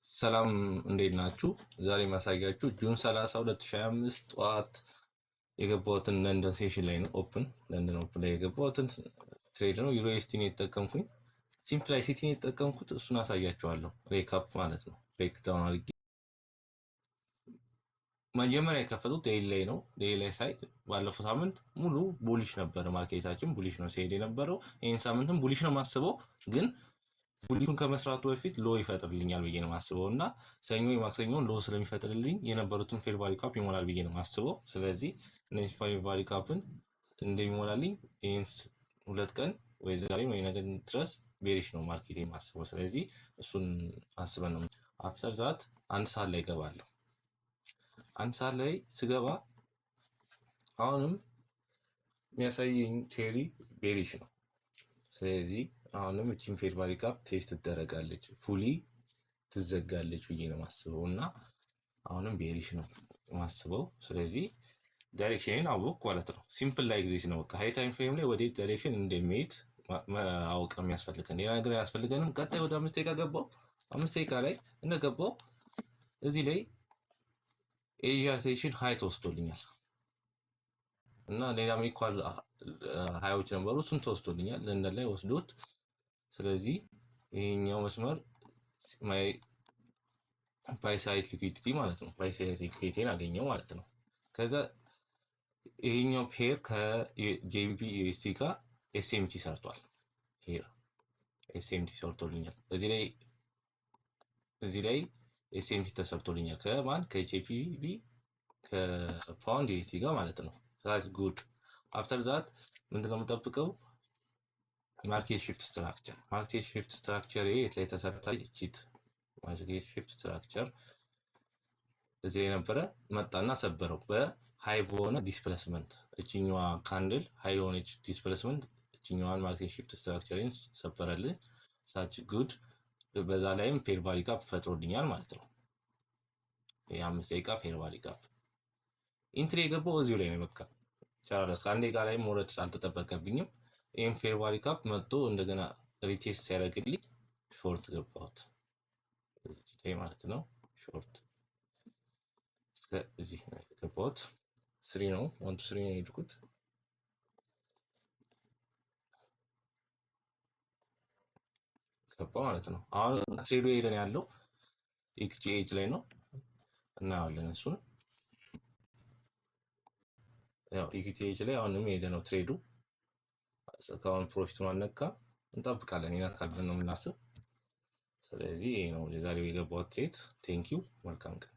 ሰላም፣ እንዴት ናችሁ? ዛሬ ማሳያችሁ June 30 2025 ጠዋት የገባሁትን ለንደን session ላይ ነው። Open ለንደን open ላይ የገባሁትን trade ነው። EURUSD ን የተጠቀምኩኝ፣ simple ICT ን የተጠቀምኩት፣ እሱን አሳያችኋለሁ። Recap ማለት ነው። Breakdown አድርጌ መጀመሪያ የከፈቱት daily ላይ ነው። Daily ላይ ሳይ ባለፈው ሳምንት ሙሉ bullish ነበረ። Market ኣችን bullish ነው ሲሄድ የነበረው። ይህን ሳምንትም bullish ነው የማስበው፣ ግን bullish ኡን ከመስራቱ በፊት low ይፈጥርልኛል ብዬ ነው የማስበው እና ሰኞ የማክሰኞን low ስለሚፈጥርልኝ የነበሩትን fair value gap ይሞላል ብዬ ነው የማስበው። ስለዚህ እነዚህ fair value gap ን እንደሚሞላልኝ ይህን 2 ቀን ወይ ዛሬ ወይ ነገ ድረስ bearish ነው market የማስበው። ስለዚህ እሱን አስበን ነው። After that አንድ ሰዓት ላይ እገባለሁ። አንድ ሰዓት ላይ ስገባ አሁንም የሚያሳየኝ theory bearish ነው። ስለዚህ አሁንም እቺን fair value gap test ትደረጋለች፣ fully ትዘጋለች ብዬ ነው ማስበው እና አሁንም bearish ነው ማስበው። ስለዚህ direction ን አወቅኩ ማለት ነው። Simple like this ነው። በቃ high time frame ላይ ወዴት direction እንደሚሄድ ማወቅ ነው የሚያስፈልገን፣ ሌላ ነገር አያስፈልገንም። ቀጣይ ወደ 5 ደቂቃ ገባው። 5 ደቂቃ ላይ እንደገባው እዚህ ላይ Asia session high ተወስዶልኛል እና ሌላም equal high ኦች ነበሩ፣ እሱን ተወስዶልኛል። ለንደን ላይ ወስዶት፣ ስለዚህ ይሄኛው መስመር buy side liquidity ማለት ነው። Buy side liquidity ን አገኘው ማለት ነው። ከዛ ይሄኛው pair ከ GBP USD ጋር SMT ሰርቷል። Here SMT ሰርቶልኛል። እዚህ ላይ SMT ተሰርቶልኛል። ከማን? ከ GBP ከ pound USD ጋር ማለት ነው። That's good። After that ምንድነው የምጠብቀው? Market shift structure። Market shift structure የት ላይ ተሰርታ? ቺት market shift structure እዚህ ላይ ነበረ። መጣና ሰበረው በ high በሆነ displacement። እችኛዋ candle high የሆነች displacement እችኛዋን market shift structure ን ሰበረልን። That's good። በዛ ላይም fair value gap ፈጥሮልኛል ማለት ነው። የ5 ደቂቃ fair value gap entry የገባው እዚሁ ላይ ነው። በቃ ጨራረስ። ከ1 ደቂቃ ላይ መውረድ አልተጠበቀብኝም። ይህም fair value gap መጥቶ እንደገና retest ሲያደርግልኝ short ገባሁት እዚህ ላይ ማለት ነው። Short እስከ እዚህ ነው የገባሁት። Three ነው፣ 1 to 3 ነው የሄድኩት። ገባ ማለት ነው። አሁን trade ኡ ሄደን ያለው ኤክጂኤጅ ላይ ነው፣ እናየዋለን እሱን። ያው EGH ላይ አሁንም የሄደ ነው trade ኡ። እስካሁን profit ኡን አልነካ፣ እንጠብቃለን። ይነካል ብለን ነው የምናስብ። ስለዚህ ይሄ ነው የዛሬው የገባው trade። Thank you፣ መልካም ቀን።